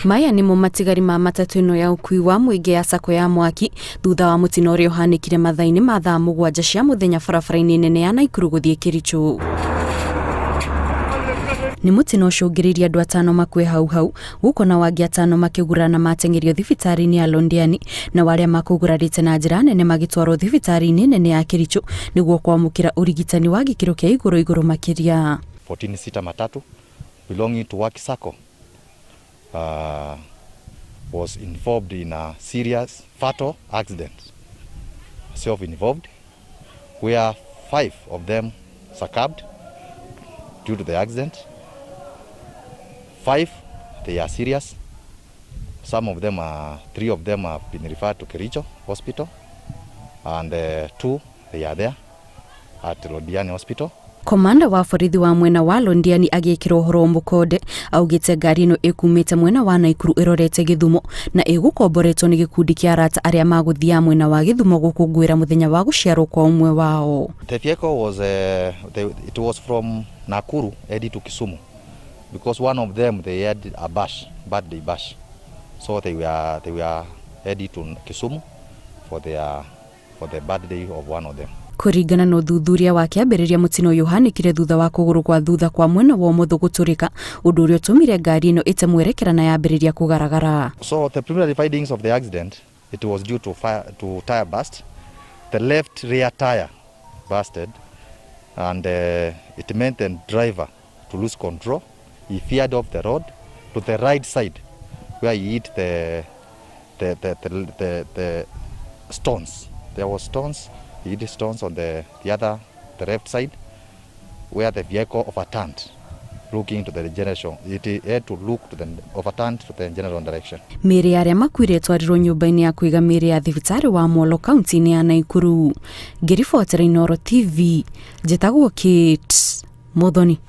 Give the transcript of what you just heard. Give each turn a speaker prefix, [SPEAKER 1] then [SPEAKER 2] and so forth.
[SPEAKER 1] Maya nĩmo matigari ma matatũ ĩno ya ũkui wa mũingĩ ya Sacco ya mwaki thutha wa mũtino ũrĩa ũhanĩkire mathaa-inĩ ma thaa 7 cia mũthenya barabara-inĩ nene ya Naikuru gũthiĩ Kericho. Nĩ mũtino ũcũngĩrĩirie andũ atano makue hau hau gũkũ nao angĩ atano makĩgurara na mateng'erio thibitarĩ-inĩ ya Londiani nao arĩa makũgurarĩte na njĩra nene magĩtwarwo thibitarĩ-inĩ nene ya Kericho nĩguo kwamũkĩra ũrigitani wa gĩkĩro kĩa igũrũ igũrũ makĩria.
[SPEAKER 2] 14 seater matatu belonging to Waki Sacco was involved in a serious fatal accident, self-involved, where 5 of them succumbed due to the accident. 5, they are serious. Some of them are, 3 of them have been referred to Kericho Hospital, and 2, they are there at Londiani Hospital.
[SPEAKER 1] Komanda wa borithi wa mwena wa Londiani agĩkĩrwo ũhoro mũkonde augĩte ngari ĩno ĩkumĩte mwena wa Naikuru ĩrorete Gĩthumo na ĩgũkomboretwo nĩ gĩkundi kĩa arata arĩa magũthiaga mwena wa Gĩthumo gũkũngũĩra mũthenya wa gũciarwo kwa ũmwe wao.
[SPEAKER 2] The vehicle was, it was from Nakuru headed to Kisumu because one of them they had a bash, birthday bash, so they were headed to Kisumu for the birthday of one of them.
[SPEAKER 1] Kũringana na ũthuthuria wa kĩambĩrĩria mũtino ũyũ ũhanĩkire thutha wa kũgũrũ kwa thutha kwa mwena wa ũmotho gũtũrĩka ũndũ ũrĩa ũtũmire ngari ĩno ĩte mwerekera na yambĩrĩria kũgaragara.
[SPEAKER 2] So the preliminary findings of the accident, it was due to fire, to tire burst. The left rear tire busted and it meant the driver to lose control. He veered off the road to the right side where he hit the stones. There was stones. He hit stones on the left side where the vehicle overturned, looking to the generation. It had to look to the overturned to the general direction.
[SPEAKER 1] Mĩĩrĩ ya arĩa makuire ĩtwarirwo nyũmba-inĩ ya kũiga mĩĩrĩ ya thibitarĩ wa Molo kaunti-inĩ ya Naikuru. Ngĩribotera Inooro TV, njĩtagwo Kate Muthoni.